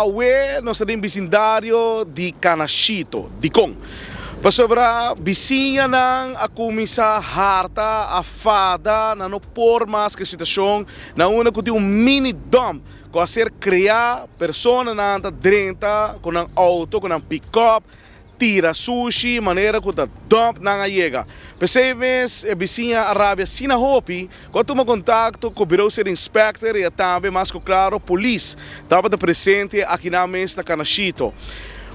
Awe nos ta den bisindario di Canashito. Dikon? Pasobra bisiñanan a kuminsá harta, a fada, nan no por mas ku e situashon na unda ku tin un mini dump ku a ser kreá, personanan ta drenta ku nan outo, ku nan pikòp, tira sushi manera ku ta dump nan a yega. P'esei mes e bisiña a rabia asina hopi ku a tuma kontakto ku Bureau City Inspector i a tambe mas ku klaro polis tabata presente akinan mes na Canashito.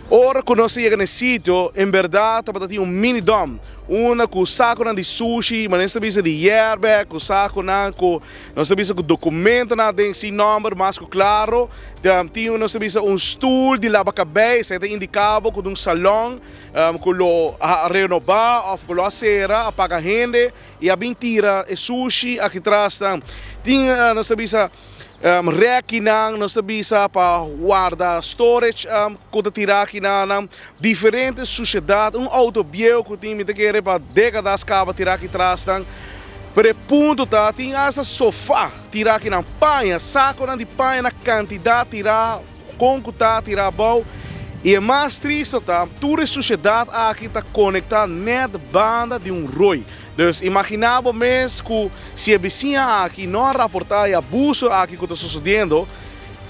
Ora ku nos a yega na e sitio en bèrdat tabata tin un mini dump unda ku sakonan di sushi manera nos ta bisa di yèrbè ku sakonan ku nos ta bisa ku dokumentonan aden sin nòmber mas ku klaro. Tin nos ta bisa un stul di laba kabei, esei ta indiká bo ku ta un salon ku lo a renobá òf ku lo a sera, a paga hende i a bin tira e sushi aki tras nan. Tin nos ta bisa rèkinan, nos ta bisa pa warda storage ku ta tira aki nan. Diferente sushedat, un outo bieu ku tin mi ta kere pa dékadas kaba tira aki tras nan. Pero e punto ta tin asta sofá. Tira akinan paña, sakonan di paña na kantidat tirá, kon ku ta tirá abou. I e mas tristo ta, tur e sushedat aki ta konektá nèt banda di un roi. Dus imaginá bo mes ku si e bisiña aki no a raportá e abuso aki ku ta sosodiendo,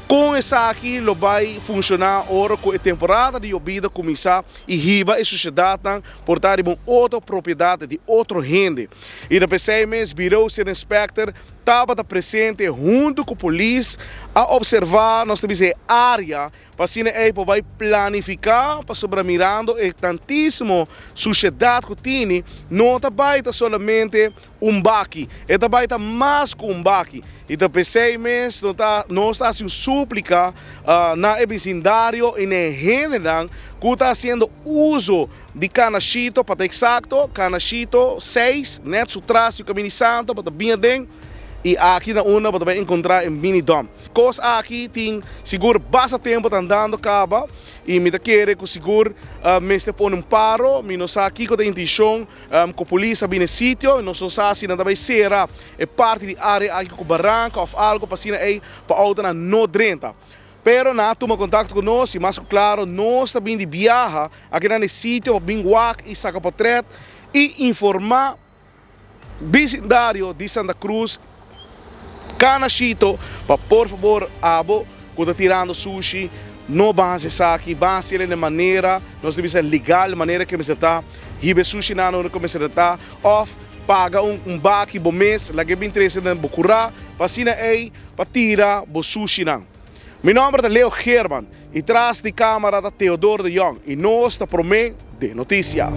kon esaki lo bai funshoná ora ku e temporada di yobida kuminsá i hiba e sushedatnan por ta riba un otro propiedat di otro hende. I ta p'esei mes Bureau City Inspector tabata presente huntu ku polis a opservá nos ta bisa e área pa asina ei por bai planifiká pasobra mirando e tantísimo sushedat ku tini no ta bai ta solamente un baki e ta bai ta mas ku un baki i ta p'esei mes no ta nos ta hasi un súplika na e bisindario i na e hendenan ku ta hasiendo uso di Canashito pa ta eksakto, Canashito seis, nèt su tras di Camini Santo pa ta bin aden i aki na unda bo ta bai enkontrá e mini dump. Kos aki tin sigur basta tempu ta andando kaba i mi ta kere ku sigur mester pone un paro, mi no sa kiko ta e intenshon ku polis a bini e sitio, nos no sa si nan ta bai sera e parti di área aki ku baranka òf algu pa asina ei pa outonan no drenta. Pero nan a tuma kontakto ku nos i mas ku klaro nos ta bin di biaha aki nan e sitio pa bin wak i saka potrèt i informá bisindario di Santa Cruz Canashito pa por fabor abo ku ta tirando sushi no ban hasi esaki, ban hasi el na e manera nos ta bisa legal, manera ke mester ta hiba e sushi nan unda ku mester ta òf paga un baki bo mes laga e bin trese den bo kurá pa asina ei pa tira bo sushinan. Mi nomber ta Leo Geerman y tras di camara ta Theodore de Jong y nos ta Prome den Noticia.